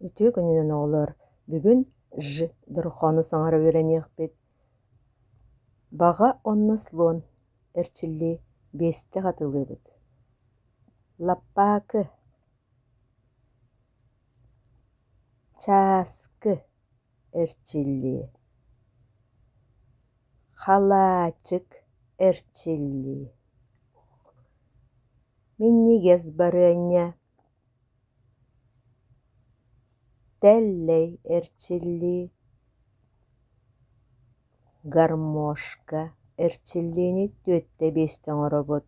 Үтүө күнүнэн оҕолор! Бүгүн Ж дорҕоону саҥара үөрэниэхпит. Баҕа уонна слон эрчиллии биэстэ хатылыыбыт. Лаппаакы, чааскы эрчиллии, халаачык эрчиллии, минньигэс барыанньа Тэллэй эрчиллии, гармошка эрчиллиини түөртэ биэстэ оҥоробут,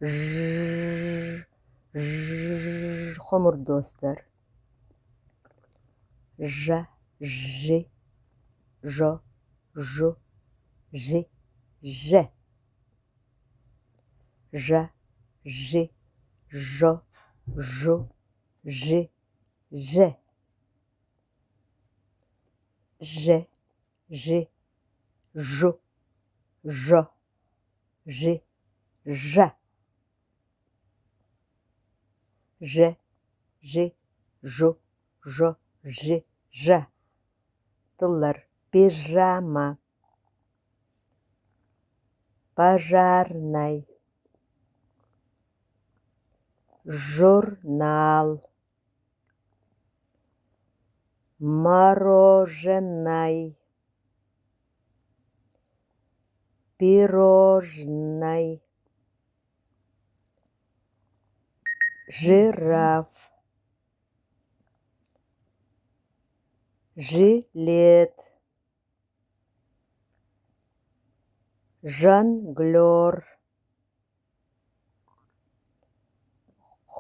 жжж жжж хомурдуостар, жа жи жо жу жи жэ, жа жи жо жу жи Ж, Ж, Ж, Ж, Ж, Ж, Ж, Ж, Ж, Ж, Ж, Ж, Ж тыллар пижама, пожарнай, журнал, Мороженай, пирожнай, жираф, жилет, жонглер,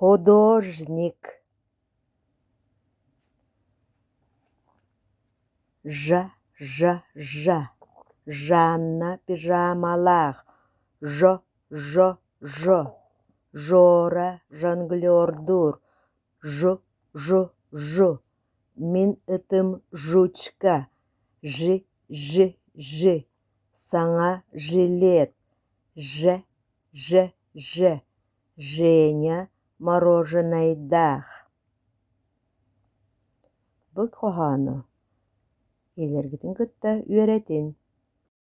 Художник Ж Ж Ж Жанна пижамалаах Ж Ж Ж Жора жонглердуур Ж Ж Ж Мин ытым Жучка Ж Ж Ж Саҥа жилет Ж Ж Ж Женя мороженайдаах. Бу хоһоону илэргитин кытта үөрэтин.